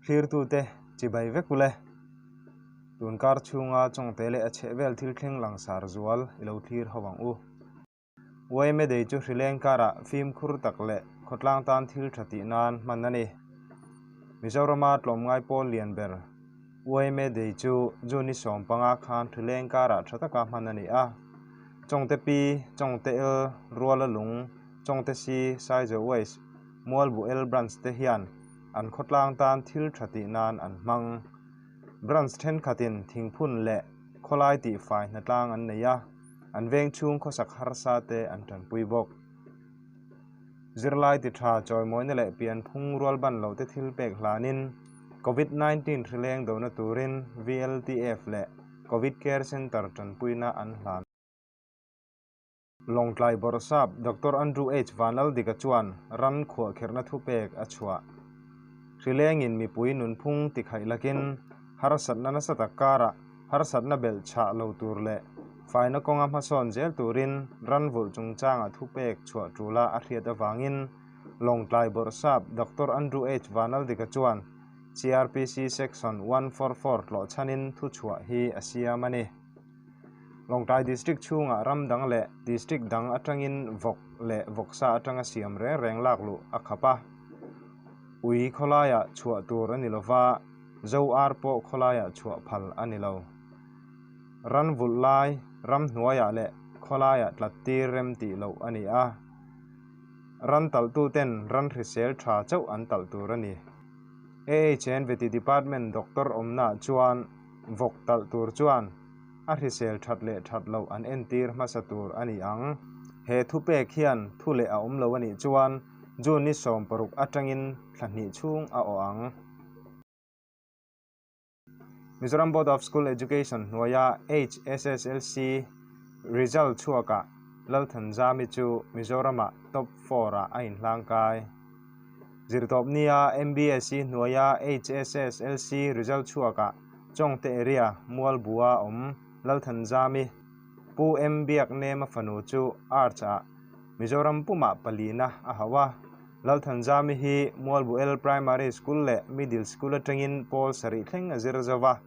Thlirtute chibai vek ule. Tunkar chhunga chawngte leh a chhehvel thil thleng langsar zual i lo thlir ho ang u. Uaime dei chu hrileng karah fimkhur tak leh khawtlang tan thil tha tih nan hman a ni. Mizorama tlawmngai pawl lian ber Uaime dei chu June ni 15 khan hrileng karah tha taka hman a ni a. Chawngte Pi, Chawngte L, Ruala Lung, Chawngte C, Saizaw West, Mualbu L Branch te hian an khawtlang tan thil tha tih nan an hmang. Branch thenkhatin thingphun leh khawlai tihfai hnatlang an nei a. An veng chhung khawsak harsa te an tanpui bawk. Zirlai ti tha chawimawina leh pianphung rual ban lo te thil pek hlanin Covid 19 hrileng dona turin VLTF leh Covid Care Centre tanpuina an hlan. Lawngtlai Bawrhsap Doctor Andrew H Vanlaldika chuan ran khuahkherhna thupek a chhuah. Hrilengin mipui nunphung tikhaih lakin harsatna nasa tak karah harsatna belh chhah lo tur leh faina kawnga hmasawn zel turin ran vulh chungchanga thupek chhuah tula a hriat avangin Lawngtlai Bawrhsap Doctor Andrew H Vanaldika chuan CrPC Section 144 tlawh chhanin thuchhuah hi a siam a ni. Lawngtlai District chhungah ram dang leh District dang atangin vawk leh vawksa atanga siam reng reng lak luh a khap a. Ui khawlaiah chhuah tur a ni lova, Zo ar pawh khawlaiah chhuah phal a ni lo. Ran vulh lai, ram hnuaiah leh khawlaiah tlat tir rem tih loh a ni a. Ran talhtuten ran hrisel tha chauh an talh tur a ni. AHN Vety Department Doctor awmnaah chuan vawk talh tur chuan a hrisel that leh that loh an entir hmasa tur a ni ang. He thupek hian thu leh a awm lo a nih chuan June ni 16 atangin thla hnih chhung a awh ang. Mizoram Board of School Education hnuaia HSSLC result chhuakah Lalthanzami chu Mizoramah top four-ah a inhlangkai. Zirtawpnia MBSE hnuaia HSSLC result chhuakah Chawngte area Mualbua awm Lalthanzami Pu M Biaknema fanu chu Arts-ah Mizoram pumah palina a hauh a. Lalthanzami hi Mualbuel Primary School leh Middle School atangin pawl sarih thleng a zir zo va.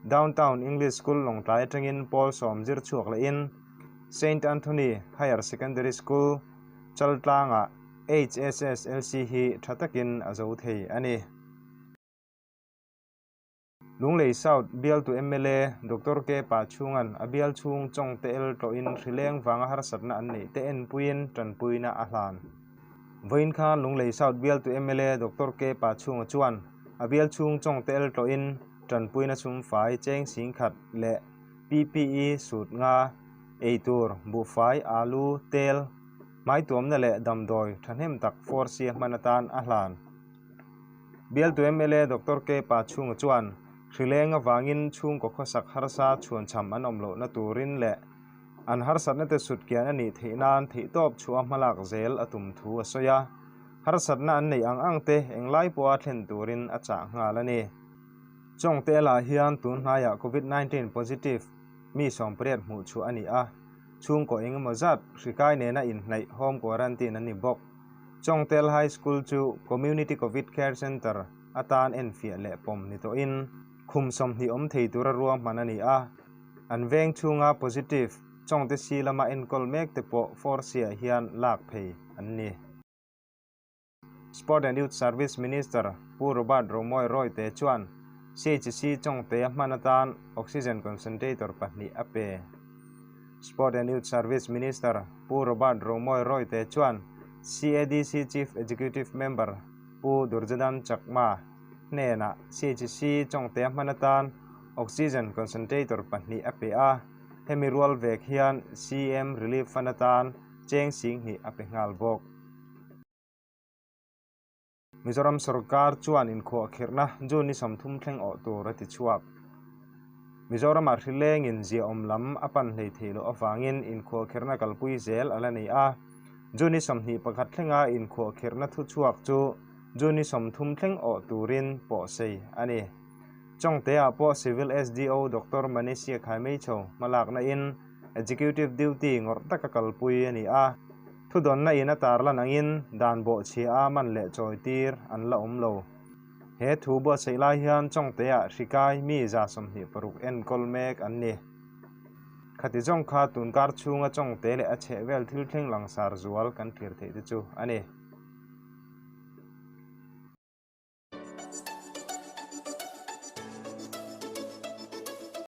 Downtown English School Lawngtlai atangin pawl sawm zir chhuak lehin Saint Anthony Higher Secondary School, Chaltlangah HSSLC hi tha takin a zo thei a ni. Lunglei South bialtu mla Doctor K Pachhunga'n a bial chhung chawngte el tlawhin hrileng vanga harsatna an neih te enpuiin tanpuina a hlan. Vawiin khan Lunglei South bialtu mla Doctor K Pachhunga chuan a bial chhung chawngte el tlawhin tanpuina sumfai cheng singkhat leh PPE suit nga, eitur, buhfai, alu, tel, hmaituamna leh damdawi thahnem tak force a hman atan a hlan. Bialtu mla Doctor K Pachhunga chuan hrileng avangin chhungkaw khawsak harsa chhuanchham an awm lohna turin leh an harsatna te sutkian a nih theih nan theihtawp chhuah hmalak zel a tum thu a sawi a. Harsatna an neih ang ang te englai pawha thlen turin a chah nghal a ni. Chawngte lah hian tun hnaiah Covid 19 positive mi 80 hmuh chhuah a ni a, chhungkaw engemaw zat hrikai nena inhnaih home quarantine an ni bawk. Chawngtel High School chu Community Covid Care Centre atan enfiah leh pawm ni tawhin khum 20 awm thei tura ruahman a ni a. An veng chhunga positive Chawngte si lama enkawl mek te pawh Force-ah hian lak phei an ni. Sport and Youth Service Minister Pu Robert Romawia Royte chuan CHC Chawngte a hman atan Oxygen Concentrator pahnih a pe. Sport and Youth Service Minister Pu Robert Romawia Royte chuan CADC Chief Executive Member Pu Durjodan Chakma hnenah CHC Chawngte a hman atan Oxygen Concentrator pahnih a pe a, hemi rual vek hian CM Relief Fund atan cheng 20,000 a pe nghal bawk. Mizoram sorkar chuan inkhuahkhirhna June ni 30 thleng awh tur a ti chhuak. Mizoramah hrilengin ziaawm lam a pan hlei theih loh avangin inkhuahkhirhna kalpui zel a la nei a. June 21 thlenga inkhuahkhirhna thuchhuak chu June 30 thleng awh turin pawhsei a ni. Chawngte-ah pawh Civil SDO Doctor Manisia Khaimeichho hmalakna in Executive Duty ngawrh taka kalpui a ni a. Thudawnna in a tarlan angin dan bawhchhia a man leh chawitir an la awm lo. He thu buatsaih lai hian Chawngte-ah hrikai mi 26 enkawl mek an ni. Khati zawng kha tunkar chhunga Chawngte leh a chhehvel thil thleng langsar zual kan thlir theih te chu a ni.